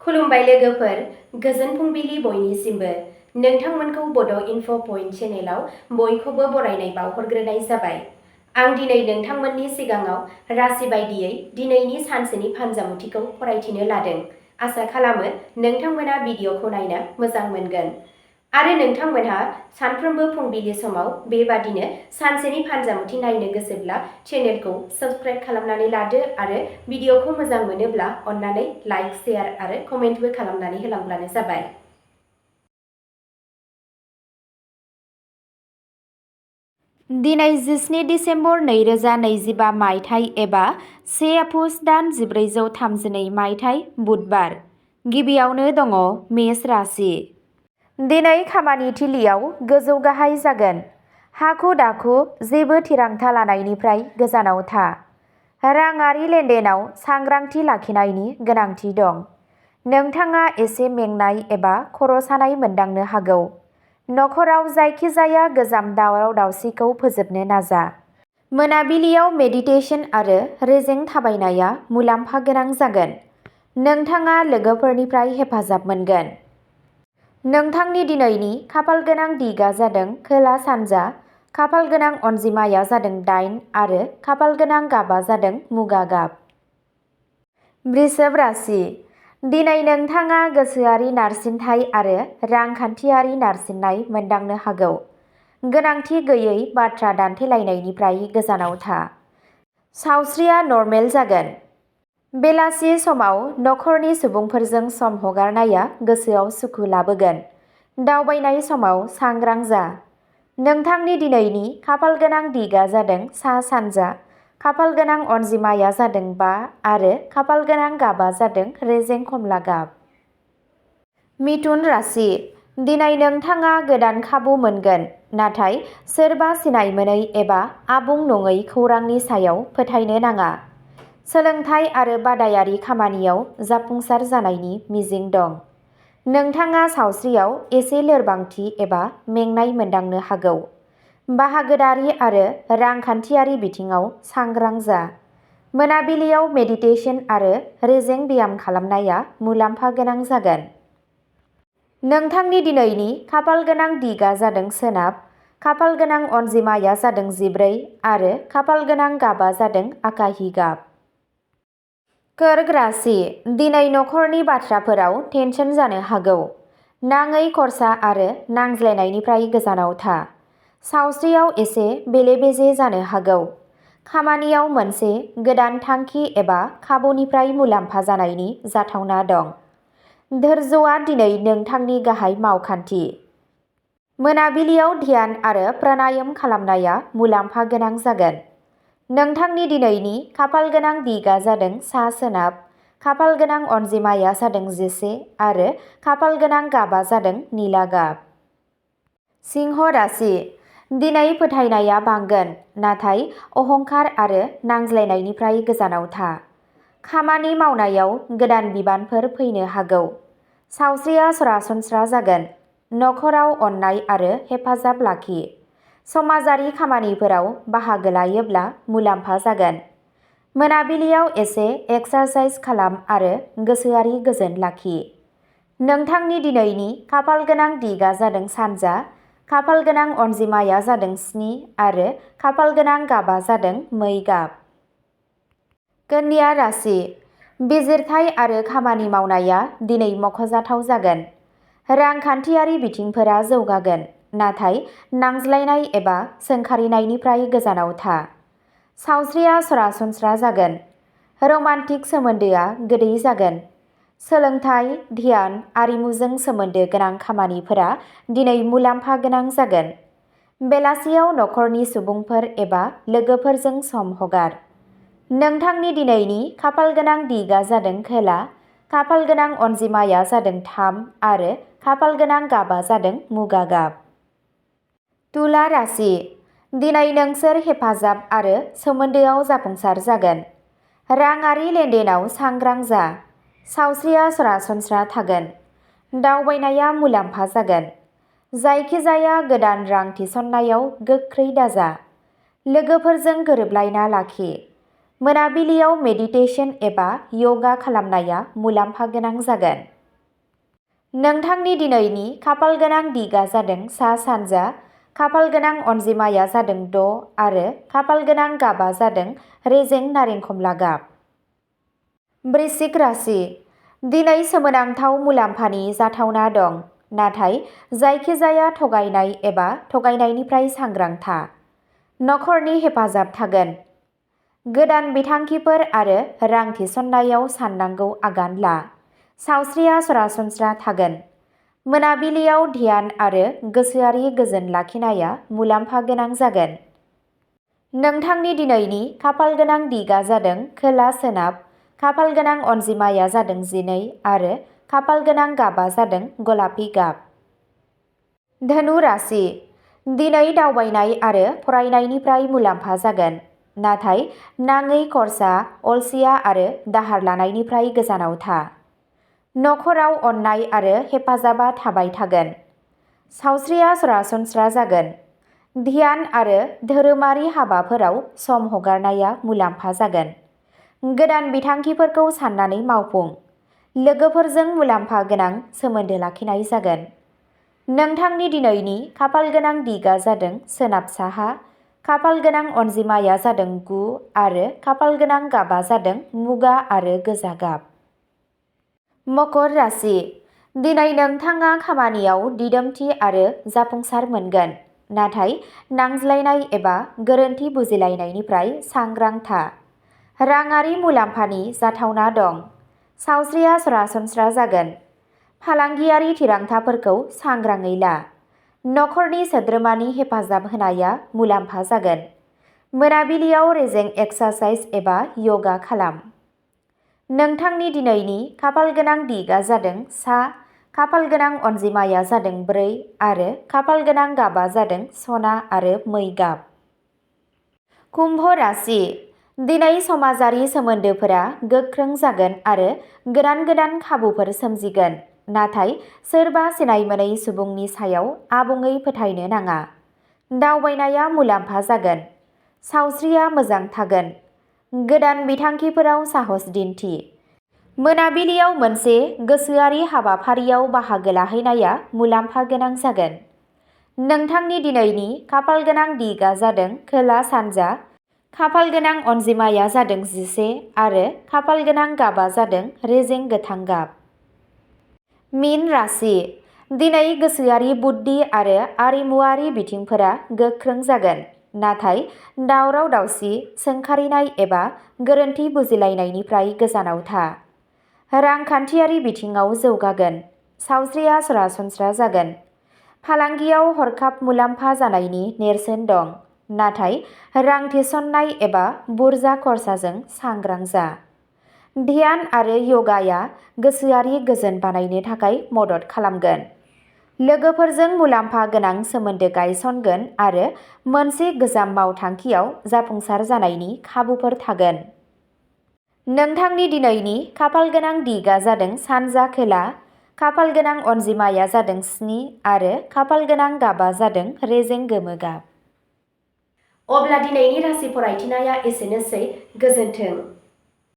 खुलुमबाय लोगोफोर, गोजोन फुंबिलि बयनिसिमबो। नोंथांमोनखौ बड' इनफ' पइन्ट चेनेलाव बयखौबो बरायनाय बावहरग्रोनाय जाबाय। आं दिनै नोंथांमोननि सिगाङाव राशि बायदियै दिनैनि सानसेनि फानजामुथिखौ फरायथिनो लादों। आसा खालामो नोंथांमोना भिडिअखौ नायनो मोजां मोनगोन। आरो नोंथांमोनहा सानफ्रोमबो फुंबिलि समाव बेबादिनो सानसेनि फानजामुथि नायनो गोसोब्ला चेनेलखौ साबस्क्राइब खालामनानै लादो आरो भिडिअखौ मोजां मोनोब्ला अन्नानै लाइक, शेयार आरो कमेन्टबो खालामनानै होलांब्लानो जाबाय। दिनै 17 डिसेम्बर 2025 मायथाइ एबा 1 पुस दान 1432 मायथाइ बुधबार। गिबियावनो दङ मेष राशि। दिनै खामानि थिलियाव गोजौ गाहाय जागोन। हाखु दाखु जेबो थिरांथा लानायनिफ्राय गोजानाव था। राङारि लेनदेनाव सांग्रांथि लाखिनायनि गोनांथि दं। नोंथाङा एसे मेंनाय एबा खर' सानाय मोनदांनो हागौ। नखराव जायखिजाया गोजाम दावराव-दावसिखौ फोजोबनो नाजा। मोनाबिलियाव मेडिटेशन आरो रेजें थाबायनाया मुलाम्फा गोनां जागोन। नोंथाङा लोगोफोरनिफ्राय हेफाजाब मोनगोन। नोंथांनि दिनैनि खाफालगोनां दिगा जादों खोला-सानजा, खाफालगोनां अनजिमाया जादों 8 आरो खाफालगोनां गाबा जादों मुगा गाब। वृषभ राशि। दिनै नोंथाङा गोसोआरि नारसिनथाय आरो रांखान्थियारि नारसिननाय मोनदांनो हागौ। गोनांथि गैयै बाथ्रा दान्थेलायनायनिफ्राय गोजानाव था। सावस्रिया नर्मेल जागोन। बेलासि समाव नखरनि सुबुंफोरजों सम हगारनाया गोसोआव सुखु लाबोगोन। दावबायनाय समाव सांग्रां जा। नोंथांनि दिनैनि खाफालगोनां दिगा जादों सा-सानजा, खाफालगोनां अनजिमाया जादों 5 आरो खाफालगोनां गाबा जादों रेजें खमला गाब। मिथुन राशि। दिनै नोंथाङा गोदान खाबु मोनगोन, नाथाय सोरबा सिनाय मोनै एबा आबुं नङै खौरांनि सायाव फोथायनो नाङा। सोलोंथाइ आरो बादायारि खामानियाव जाफुंसार जानायनि मिजिं दं। नोंथाङा सावस्रियाव एसे लोरबांथि एबा मेंनाय मोनदांनो हागौ। बाहागोदारि आरो रांखान्थियारि बिथिङाव सांग्रां जा। मोनाबिलियाव मेडिटेशन आरो रेजें ब्याम खालामनाया मुलाम्फा गोनां जागोन। नोंथांनि दिनैनि खाफालगोनां दिगा जादों सोनाब, खाफालगोनां अनजिमाया जादों 14 आरो खाफालगोनां गाबा जादों आकाहि गाब। कर्क राशि। दिनै नखरनि बाथ्राफोराव टेनसन जानो हागौ। नाङै खर्सा आरो नांज्लायनायनिफ्राय गोजानाव था। सावस्रियाव एसे बेले-बेजे जानो हागौ। खामानियाव मोनसे गोदान थांखि एबा खाबुनिफ्राय मुलाम्फा जानायनि जाथावना दं। धोर्य्यआ दिनै नोंथांनि गाहाय मावखान्थि। मोनाबिलियाव ध्यान आरो प्राणायाम खालामनाया मुलाम्फा गोनां जागोन। नोंथांनि दिनैनि खाफालगोनां दिगा जादों सा-सोनाब, खाफालगोनां अनजिमाया जादों 11 आरो खाफालगोनां गाबा जादों निला गाब। सिंह राशि। दिनै फोथायनाया बांगोन, नाथाय अहंकार आरो नांज्लायनायनिफ्राय गोजानाव था। खामानि मावनायाव गोदान बिबानफोर फैनो हागौ। सावस्रिया सरासनस्रा जागोन। नखराव अननाय आरो हेफाजाब लाखि। समाजारि खामानिफोराव बाहागो लायोब्ला मुलाम्फा जागोन। मोनाबिलियाव एसे एक्सारसाइज खालाम आरो गोसोआरि गोजोन लाखि। नोंथांनि दिनैनि खाफालगोनां दिगा जादों सानजा, खाफालगोनां अनजिमाया जादों 7 आरो खाफालगोनां गाबा जादों मै गाब। कन्या राशि। बिजिरथाय आरो खामानि मावनाया दिनै मख'जाथाव जागोन। रांखान्थियारि बिथिंफोरा जौगागोन, नाथाय नांज्लायनाय एबा सोंखारिनायनिफ्राय गोजानाव था। सावस्रिया सरासनस्रा जागोन। रमान्टिक सोमोन्दोआ गोदै जागोन। सोलोंथाइ, ध्यान, आरिमुजों सोमोन्दो गोनां खामानिफोरा दिनै मुलाम्फा गोनां जागोन। बेलासियाव नखरनि सुबुंफोर एबा लोगोफोरजों सम हगार। नोंथांनि दिनैनि खाफालगोनां दिगा जादों खोला, खाफालगोनां अनजिमाया जादों 3 आरो खाफालगोनां गाबा जादों मुगा गाब। तुला राशि। दिनै नोंसोर हेफाजाब आरो सोमोन्दोआव जाफुंसार जागोन। राङारि लेनदेनाव सांग्रां जा। सावस्रिया सरासनस्रा थागोन। दावबायनाया मुलाम्फा जागोन। जायखिजाया गोदान रां थिसननायाव गोख्रै दाजा। लोगोफोरजों गोरोबलायना लाखि। मोनाबिलियाव मेडिटेशन एबा यगा खालामनाया मुलाम्फा गोनां जागोन। नोंथांनि दिनैनि खाफाल गोनां दिगा जादों सा सानजा, खाफाल गोनां अनजिमाया जादों 6 आरो खाफाल गोनां गाबा जादों रेजें नारेंखमला गाब। वृश्चिक राशि। दिनै सोमोनांथाव मुलाम्फानि जाथावना दं, नाथाय जायखिजाया थगायनाय एबा थगायनायनिफ्राय सांग्रां था। नखरनि हेफाजाब थागोन। गोदान बिथांखिफोर आरो रां थिसननायाव साननांगौ आगान ला। सावस्रिया सरासनस्रा थागोन। मोनाबिलियाव ध्यान आरो गोसोआरि गोजोन लाखिनाया मुलाम्फा गोनां जागोन। नोंथांनि दिनैनि खाफाल गोनां दिगा जादों खोला सोनाब, खाफाल गोनां अनजिमाया जादों 12 आरो खाफाल गोनां गाबा जादों गलापि गाब। धनु राशि। दिनै दावबायनाय आरो फरायनायनिफ्राय मुलाम्फा जागोन, नाथाय नाङै खरसा, अलसिया आरो दाहार लानायनिफ्राय गोजानाव था। नखराव अननाय आरो हेफाजाबा थाबाय थागोन। सावस्रिया सरासनस्रा जागोन। ध्यान आरो धोरोमारि हाबाफोराव सम हगारनाया मुलाम्फा जागोन। गोदान बिथांखिफोरखौ साननानै मावफुं। लोगोफोरजों मुलाम्फा गोनां सोमोन्दो लाखिनाय जागोन। नोंथांनि दिनैनि खाफाल गोनां दिगा जादों सोनाब साहा, खाफाल गोनां अनजिमाया जादों 9 आरो खाफाल गोनां गाबा जादों मुगा आरो गोजा गाब। मकर राशि। दिनै नोंथाङा खामानियाव दिदोमथि आरो जाफुंसार मोनगोन, नाथाय नांज्लायनाय एबा गोरोन्थि बुजिलायनायनिफ्राय सांग्रां था। राङारि मुलाम्फानि जाथावना दं। सावस्रिया सरासनस्रा जागोन। फालांगियारि थिरांथाफोरखौ सांग्राङै ला। नखरनि सोद्रोमानि हेफाजाब होनाया मुलाम्फा जागोन। मोनाबिलियाव रेजें एक्सारसाइज एबा यगा खालाम। नोंथांनि दिनैनि खाफाल गोनां दिगा जादों सा, खाफाल गोनां अनजिमाया जादों 4 आरो खाफाल गोनां गाबा जादों सना आरो मै गाब। कुम्भ राशि। दिनै समाजारि सोमोन्दोफोरा गोख्रों जागोन आरो गोदान खाबुफोर सोमजिगोन, नाथाय सोरबा सिनायमोनै सुबुंनि सायाव आबुङै फोथायनो नाङा। दावबायनाया मुलाम्फा जागोन। सावस्रिया मोजां थागोन। गोदान बिथांखिफोराव साहस दिन्थि। मोनाबिलियाव मोनसे गोसोआरि हाबाफारियाव बाहागो लाहैनाया मुलाम्फा गोनां जागोन। नोंथांनि दिनैनि खाफाल गोनां दिगा जादों खोला सानजा, खाफाल गोनां अनजिमाया जादों 11 आरो खाफाल गोनां गाबा जादों रेजें गोथां गाब। मीन राशि। दिनै गोसोआरि बुद्धि आरो आरिमुआरि बिथिंफोरा गोख्रों जागोन, नाथाय दावराव-दावसि, सोंखारिनाय एबा गोरोन्थि बुजिलायनायनिफ्राय गोजानाव था। रांखान्थियारि बिथिङाव जौगागोन। सावस्रिया सरासनस्रा जागोन। फालांगियाव हरखाब मुलाम्फा जानायनि नेरसोन दं, नाथाय रां थिसननाय एबा बुरजा खरसाजों सांग्रां जा। ध्यान आरो यगाया गोसोआरि गोजोन बानायनो थाखाय मदद खालामगोन। लोगोफोरजों मुलाम्फा गोनां सोमोन्दो गायसनगोन आरो मोनसे गोजाम मावथांखियाव जाफुंसार जानायनि खाबुफोर थागोन। नोंथांनि दिनैनि खाफाल गोनां दिगा जादों सानजा खोला, खाफाल गोनां अनजिमाया जादों 7 आरो खाफाल गोनां गाबा जादों रेजें गोमो गाब। अब्ला दिनैनि राशि फरायथिनाया एसेनोसै। गोजोन्थों।